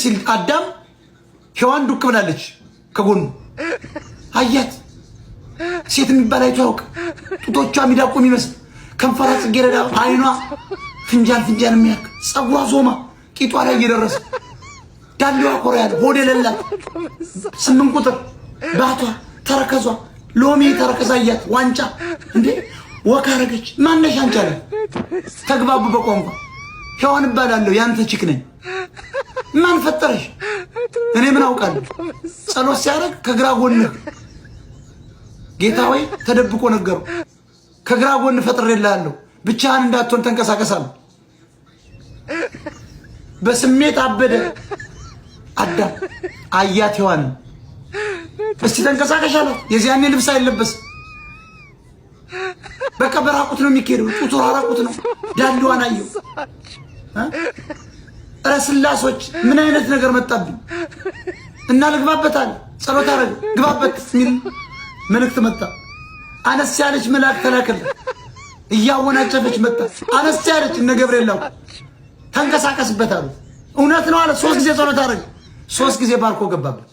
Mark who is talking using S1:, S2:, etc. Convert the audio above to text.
S1: ሲል አዳም ሔዋን ዱቅ ብላለች ከጎኑ አያት። ሴት የሚባል አይቶ ያውቅ። ጡቶቿ ሚዳቆ የሚመስል፣ ከንፈሯ ጽጌረዳ፣ አይኗ ፍንጃል ፍንጃል የሚያክ፣ ፀጉሯ ዞማ ቂጧ ላይ እየደረሰ፣ ዳሌዋ ኮራ ያለ፣ ሆድ የሌላት፣ 8 ቁጥር ባቷ ተረከዟ ሎሚ ተረከዛ አያት። ዋንጫ እንዴ walk አረገች። ማነሽ አንቺ አለ። ተግባቡ በቋንቋ። ሔዋን እባላለሁ፣ ያንተ chick ነኝ። ማን ፈጠረሽ? እኔ ምን አውቃለሁ? ጸሎት ሲያደርግ ከግራ ጎንህ ጌታ ወይ ተደብቆ ነገሩ። ከግራ ጎን ፈጥሬልሃለሁ፣ ብቻህን እንዳትሆን ተንቀሳቀሳለሁ። በስሜት አበደ አዳም። አያት ሔዋንን። እስቲ ተንቀሳቀሽ አላት። የዚያኔ ልብስ አይለበስም። በቃ በራቁት ነው የሚካሄደው። ጡቱ ራቁት ነው። ዳሌዋን አየው። ኧረ ስላሶች ምን አይነት ነገር መጣብኝ እና ልግባበት አለ። ጸሎት አደረገ። ግባበት የሚል መልእክት መጣ። አነስ ያለች መልአክ ተላከለት። እያወናጨፈች መጣ። አነስ ያለች እነ ገብርኤል ላኩ። ተንቀሳቀስበት አሉ። እውነት ነው አለ። 3 ጊዜ ጸሎት አደረገ። 3 ጊዜ ባርኮ ገባበት።